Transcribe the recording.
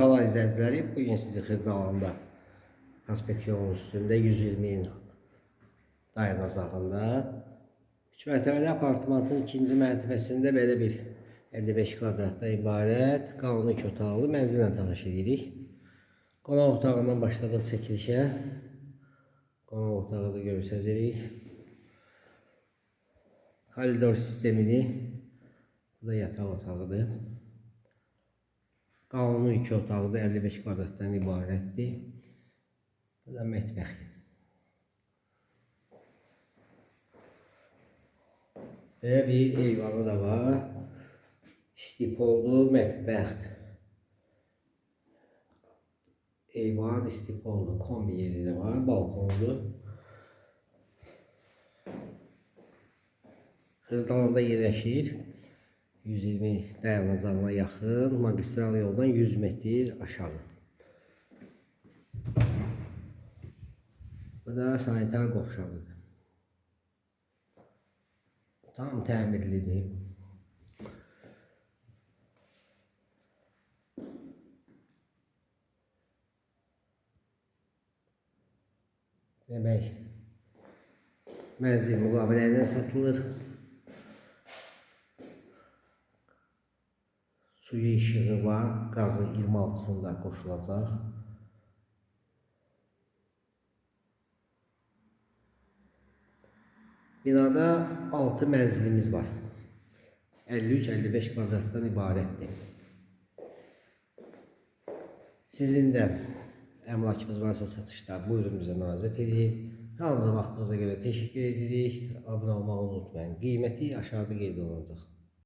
kanal izləyiciləri, bugün sizi Xırdalanda Prospekt yolunun üstündə 120-nin dayanacağında 3 mərtəbəli apartmantın ikinci mərtəbəsində belə bir 55 kvadratdan ibarət qanuni 2 otaqlı mənzillə tanış edirik. Qonaq otağından başladıq çəkilişə. Qonaq otağı da göstəririk. Koridor sistemini. Bu da yataq otağıdır. Qanuni 2 otaqlı 55 kvadratdan ibarətdir. Bu da mətbəx. Belə bir eyvanı da var. İstipollu mətbəxdir. Eyvan istipollu, kombi yeri də var, balkonlu. Xırdalanda yerləşir. 120 dayanacağına yaxın, magistral yoldan 100 metr aşağı. Bu da sanitar qovşağıdır. Tam təmirlidir. Demək, mənzil müqavilə ilə satılır. Suyu işığı var, qazı 26-sında qoşulacaq. Binada 6 mənzilimiz var. 53-55 kvadratdan ibarətdir. Sizin də əmlakınız varsa satışda, buyurun bizə müraciət edin. Kanalımıza vaxtınıza görə təşəkkür edirik. Abunə olmağı unutmayın. Qiyməti aşağıda qeyd olunacaq.